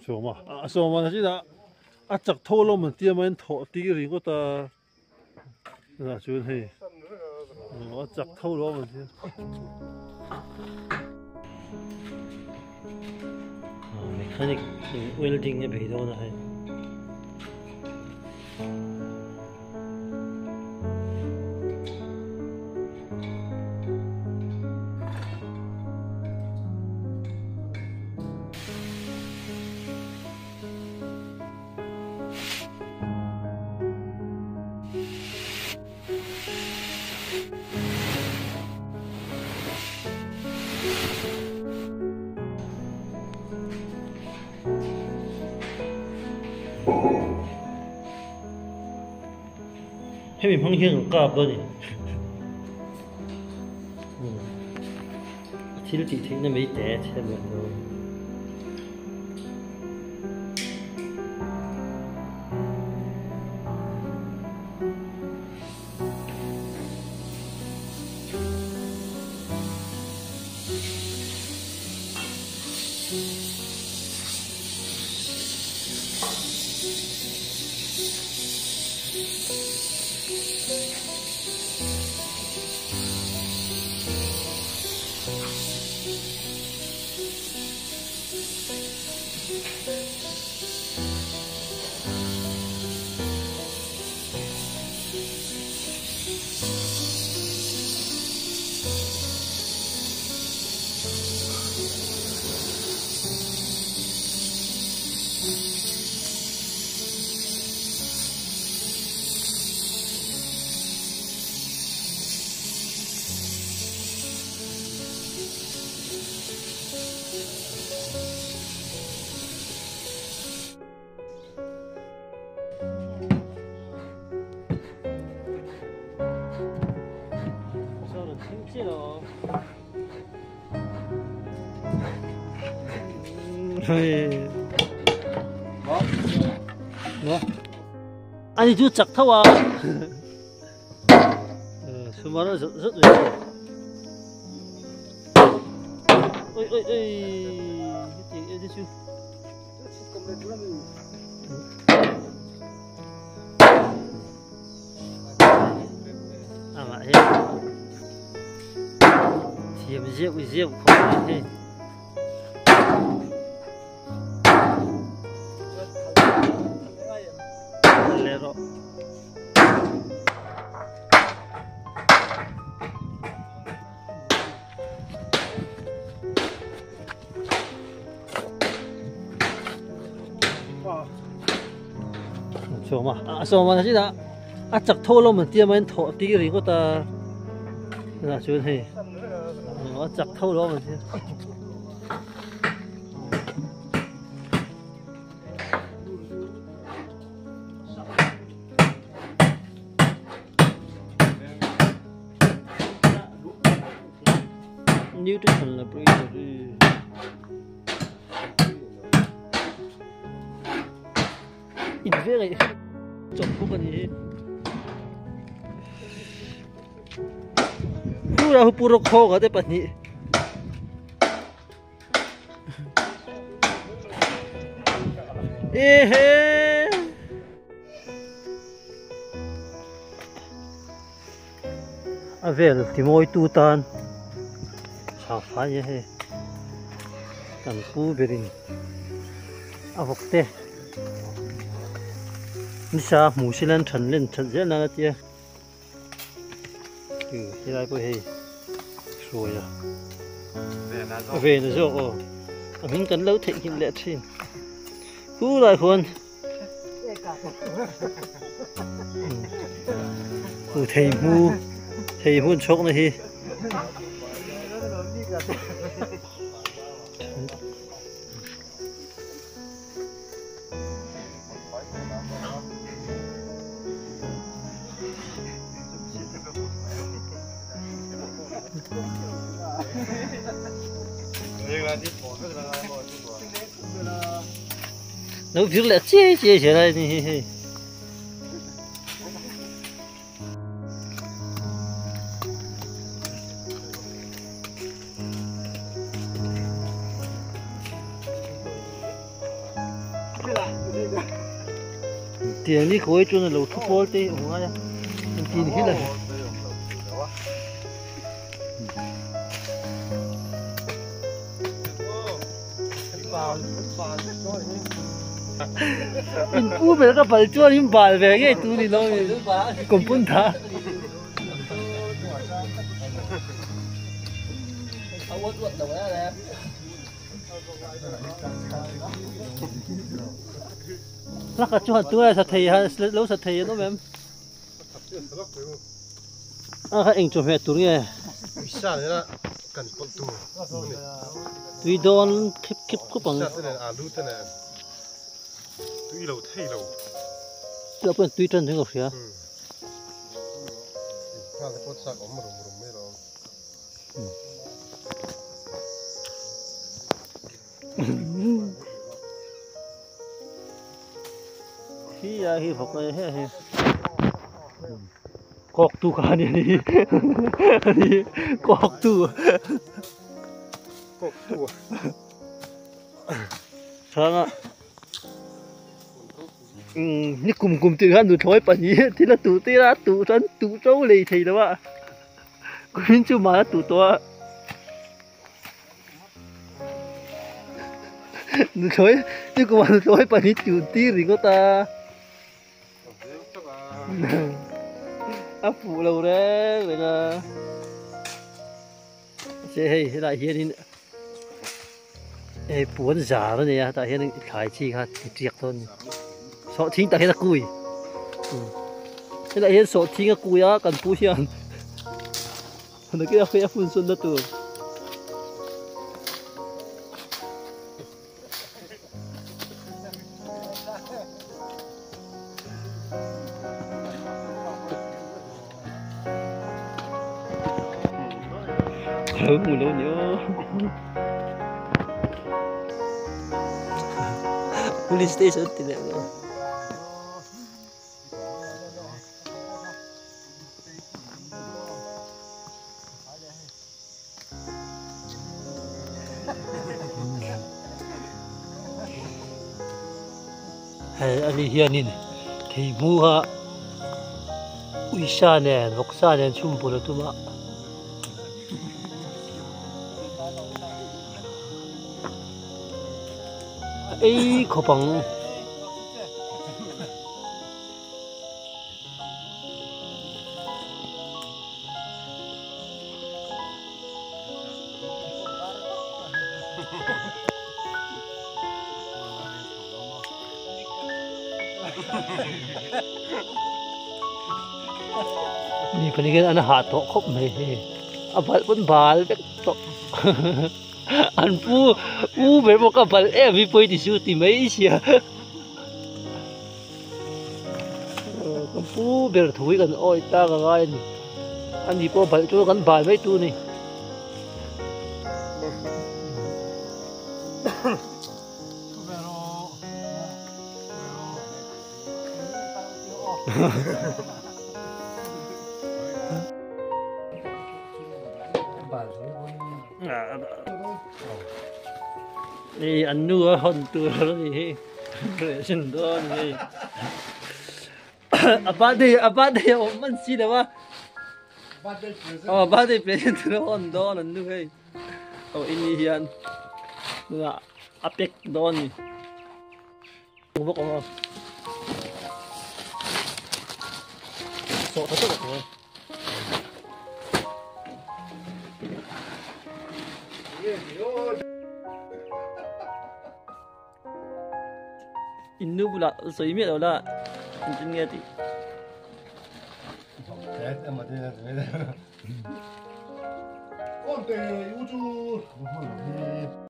Sawma a sawma na china a chak tho lo man tia mai thaw ti ringawt a tunah chuan hei a chak tho lo man tia mechanic welding a bei dawn a hei. Hemi hmang hian kan kap a ni. A thil tih theihna mai te chhe leh lo. Ani chu chak tho a sumar zut zut mai oi oi oi hetiang em te chu amah hi thiam ziak ziak khawp mai hei. Sawma a sawma na china a chak tho lo man tia mai thaw ti ringawt a tunah chuan hei a chak tho lo man tia. Nutrition Laboratory. In ve ngaih chawp bawk a ni hi. Pura hu pura khawnga te pahnih. Ehe. A vel timawi tu tan tha fai e hei kan pu berin a vawk te nisa hmu sila an than len that zel nan a tia helai pawh hei hruai a ven a zawk aw a hming kan lo theihnghilh leh thin khulai khuan. Thei hmu thei hmun chhawk na hi Lo vir leh chiai chiai zel a ni hi hei. Tiang ni khawi chuan a lo thu pawl te hi a awm ngai a, engtin hi la In pu ber ka bal chuan in bal ve ngei tur ni lo compound tha. Laka chu han tungai sa thei han lo sa thei an awm em? A kha eng chawhmeh tur nge? Uisa nena kan pawlh tur a ni. Tui dawn khep khep khawp ang. Uisa te nen alu te nen tui lo thei lo. Tui ah pawh tui tan chu ka hria. Nghal te pawh chak awm rum rum mai lo. Hi a hi vawk a he hi kawk tu kha ani ani ani kawk tu kawk tu changa ni kum kum tir khan nuthlawi pahnih thil a tuh tir a tuh chuan tuh to lei thei lo a. Kumin chu mah a tuh tawh a. Nuthlawi ni kumah nuthlawi pahnih tuh tir ringawt a. A fuh lo reng reng a. Mahse hei helaiah hianin hei puan zar a nei a tah hian thlai chi kha ti tiak dawn a ni sawhthing tah hian a kui helaiah hian sawhthing a kui a kan pu hian nakinah a hun sawn na tur. Lo hmu lo ni aw. Police station ti leh lo. Hei ani hianin thei hmu a uisa nen vawksa nen chhum pawlh a tum a. A ei khawp ang. Mi pahnih hian an hah tawh khawp mai hei a balh pawn bal vek tawh an pu u ber pawh ka balh em hi pawi ti chu ti mai sia. Kan pu ber thu hi kan awih tak a ngai a ni ani pawh balh chu kan bal mai tur a ni. Hei an nu a hawn tur a ni hi reh sin dawn a ni a birthday a birthday a awm hman si lo a aw birthday present tur a hawn dawn an nu hei aw ini hian tunah a pack dawn a ni. Bawk ang a sawh tha tak a. In nu bulah sawi miah lo la engtin nge tih.